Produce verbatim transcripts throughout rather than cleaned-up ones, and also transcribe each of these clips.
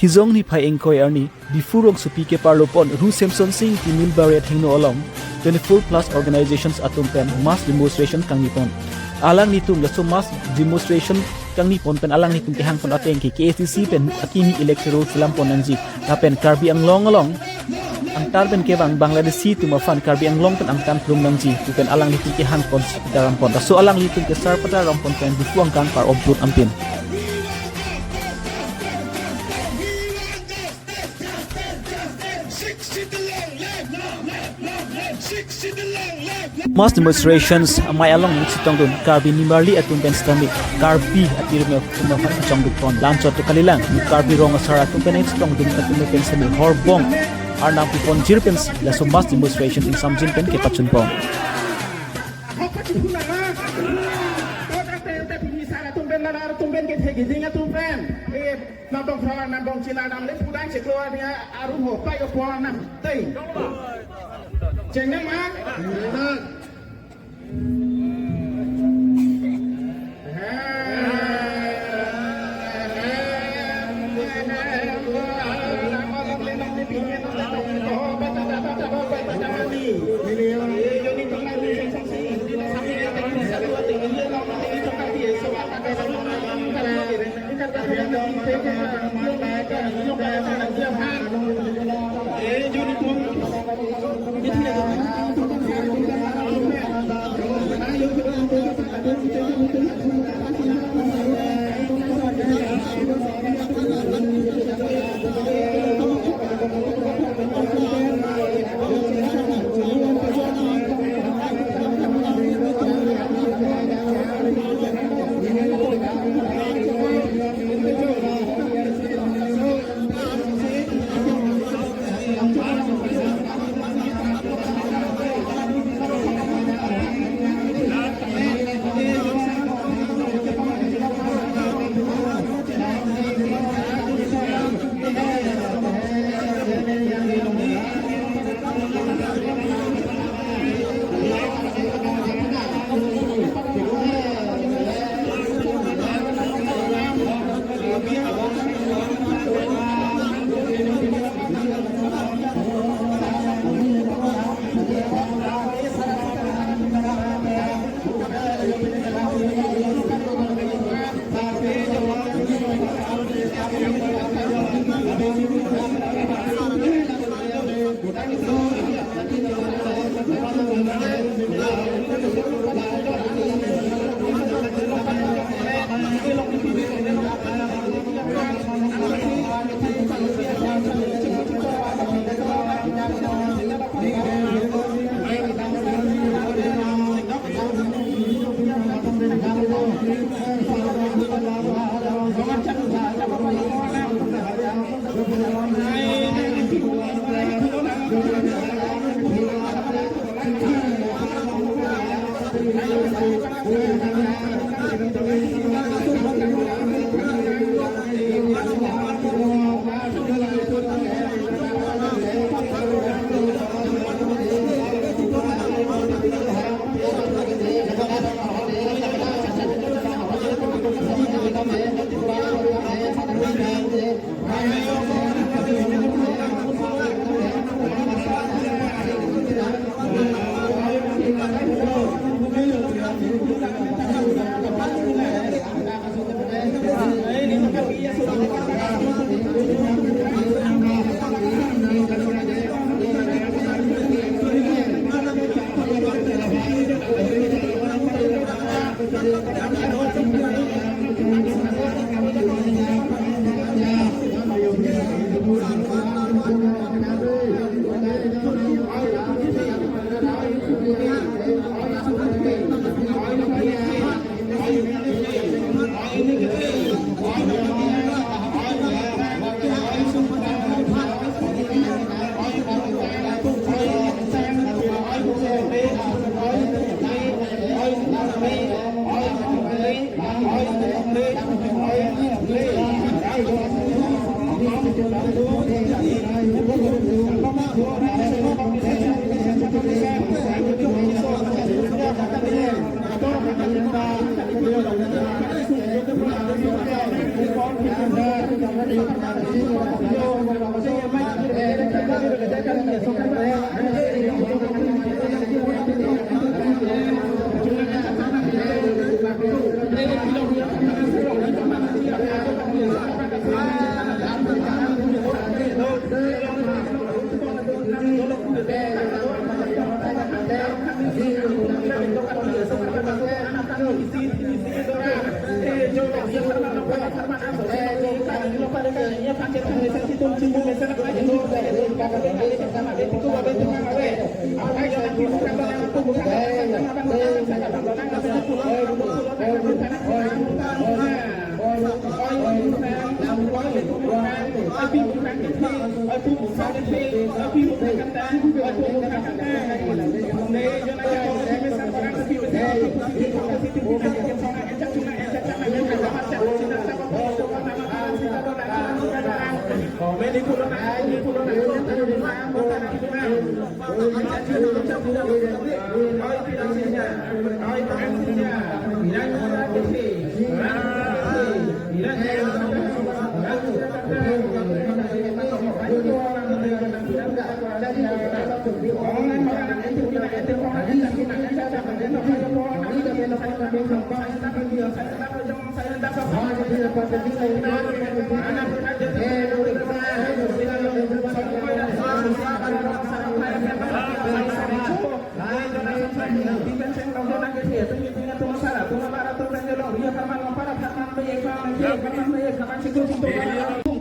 Ijong niphai ingkoi arni Diphu rongsopi keparlopon Ru Semson Sing Timil Baria Thengno along twenty-four plus organizations atum pen mass demonstration kangni pon. Alanglitum laso mass demonstration kangni pon pen alanglitum kehang pon ateng ke K A C C pen akimi electoral selam pon nangji lapen Karbi Anglong along angtan pen kevang Bangladeshi atum aphan Karbi Anglong pen angtan plum nangji pu pen alanglitum kehang pon sitaram pon. Laso alanglitum kesar padaram pon pen Diphu angkang par-omprut ampin. Mass demonstrations amei along chetongdun Karbi nimarli atum pen sitame Karbi atirme atum aphan kachongduk pon. La-anchot to kalilang, Karbi rong asar atum pen chetongdun atum pen sitame horbong arnam pipon jir pensi laso mass demonstration ingsamjin pen kepachun pon. Hok pachihun nang ma? Kota te te pini sara tum pen, nana tum pen, ke thegi ding atum pen. Eh, nabong thra, nabong chila, nam le pudang cheklo dia aru ho pai ko pon nam tei. Cheng nang ma?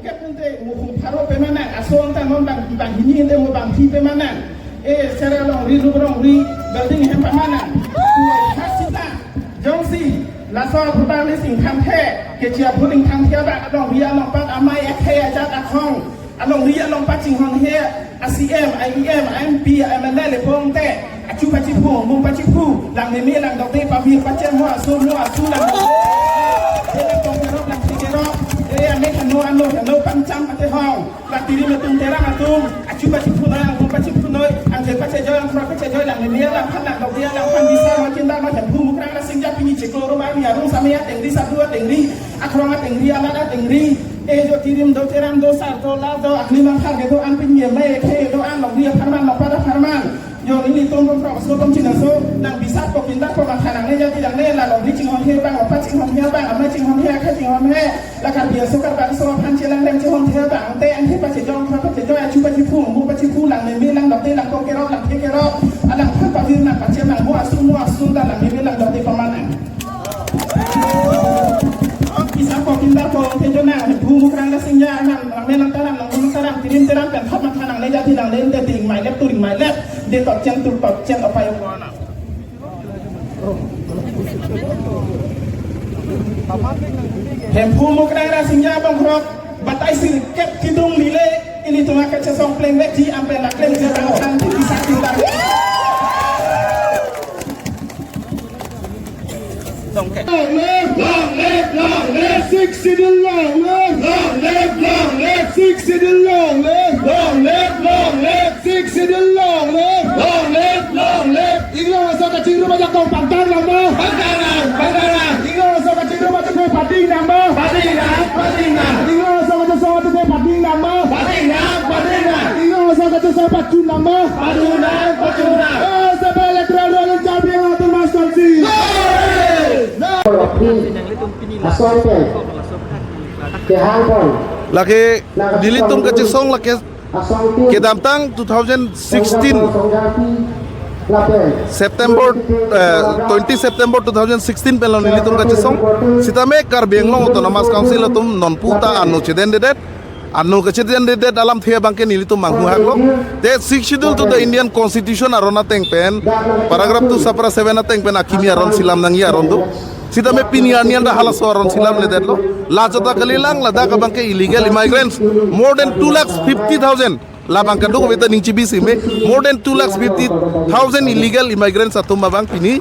Kep ante mo pharo pemanang, aso anta non bang, bang hini ante mo bang hi pemanang. Eh, sera longri, luk longri, building hem pemanang. Kuai khasita, jongsi, laso phutar ni sing kham the, kechia phuling kham the bang, longri along pat amei akhei ajat akhong. Alongri along pachinghon he, a C M, a E M, a M P, a M L A le pong te, achu pachiphu, mung pachiphu, lang meme lang dokde, pavir pachem ho, asu mo asu lang. He lang pong kerok, lang phi kerok, eh, ame khano ano khano pangcham pate hong. Lang tiri metung terang atum, achu pachiphu noi, ang mung pachiphu noi, ang je pachejoi, ang khro pachejoi, lang meme lang phan lang dokde, lang phan bisa, makin dak, makin phu, mukrang la singja pini chiklo roma, mi arung same atengri, sadu atengri, akrong atengri, alat atengri. Eh, jo tirim do, cheram do, sar do, la do, akli mangthar kedo-an, pini mei khe do-an, longri apharman, longpat apharman. Jo nelitum rom prok so tom chinaso, nang bisar ko kinda ko mangkha nangne jati nangne, la longri chinghon he bang, longpat chinghon he bang, amei chinghon he, akhei chinghon he, la Karbi aso Karbak aso aphan chelang reng chinghon he bang, te an he pachejoi, khro pachejoi, achu pachiphu, mung pachiphu, lang meme lang dokde, lang pong kerok, lang phi kerok, alang phan pavir nang pachem nang mo asu mo asu ta lang meme lang dokde pemanang. Bisa ko pintar ko, te jo nang, bu mukrang la singja, nang, nang me nang taram, nang bu taram, tirim teram, pen khap mangkha nangne jati nangne, te ding mai lep, turing mai lep, de tok chen, tur tok chen, apai ko na. Hemphu mukrang la singja bongkrok, batai sirkep kidung lile, ilitum akachesong plengvekji, ampe la klem je bang, santi bisa pintar. Long live, long live, long live, Sixth Schedule long live. Long live, long live, Sixth Schedule long live. Long live, long live, Sixth Schedule long live. Long live, long live. Inglong aso kachingrum ajakong pangtang nang mo. Pangtang nang, pangtang nang. Inglong aso kachingrum ajakong pading nang mo. Pading nang, pading nang. Inglong aso kachesong ajakong pading nang mo. Pading nang, pading nang. Inglong aso kachesong pachun nang mo. Pachun nang, pachun nang. Eh, sebelah terang rolling champion Autonomous Council. Hey! Asong pen kehang pon. Lake nelitum kachesong lake kedamtang two thousand sixteen September, eh, twenty September two thousand sixteen pen lo nelitum kachesong. Sitame Karbi Anglong Autonomous Council atum nonpu ta ano chedendedet. Ano kachedendedet alamthe abangke nelitum manghu haklo. Te Sixth Schedule to the Indian Constitution aron ateng pen, paragraph two subpara seven ateng pen akimi aron silam nangji aron do. Sitame pini arni anta halaso aron silamledetlo. La jota kalilang ladak abangke illegal immigrants more than two lakhs fifty thousand. Labang kadokave ta ning chibisi me more than two lakhs fifty thousand illegal immigrants atum abang pini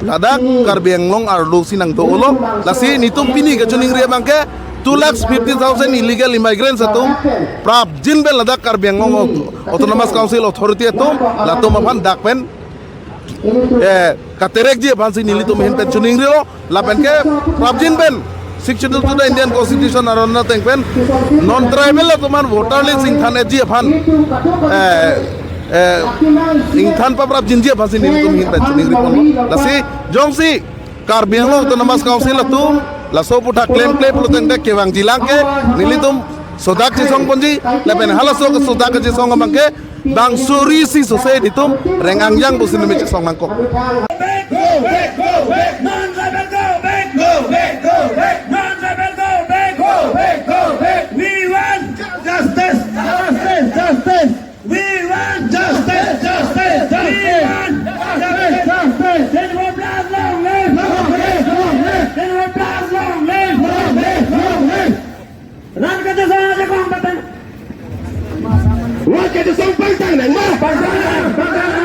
ladak Karbi Anglong arlo si nangdo-olo. Lasi nelitum pini kachiningri abangke two lakhs fifty thousand illegal immigrants atum prapjin pen ladak Karbi Anglong Aut-, Autonomous Council Authority atum latum aphan dak pen, eh, katerekji aphan si nelitum ahin pen chiningrilo. Lapen ke prapjin pen Sixth Schedule to the Indian Constitution aron ateng pen non tribal atum an voter list ingthan-etji aphan, eh, eh, ingthan paprapjinji aphansi nelitum ahin pen chiningri ponlo. Lasi jongsi Karbi Anglong Autonomous Council atum laso aphuthak klemkle pulo tangte kevangjilang ke nelitum sodak chesongponji, lapen halaso sodak kachesong abang ke bang suri isi sose nelitum reng angjang pusi nelitum chesong nangkok. Back, go back, go back, non-tribal go back, go back, go back, non-tribal go back, go back, go back. We want justice, justice, justice. We want justice, justice, justice. We want justice, justice. Silver plus long live, long live, long live. Silver plus long live, long live, long live. Rat kachesong ajakong patang. Rat kachesong pangtang nangma. Pangtang, pangtang.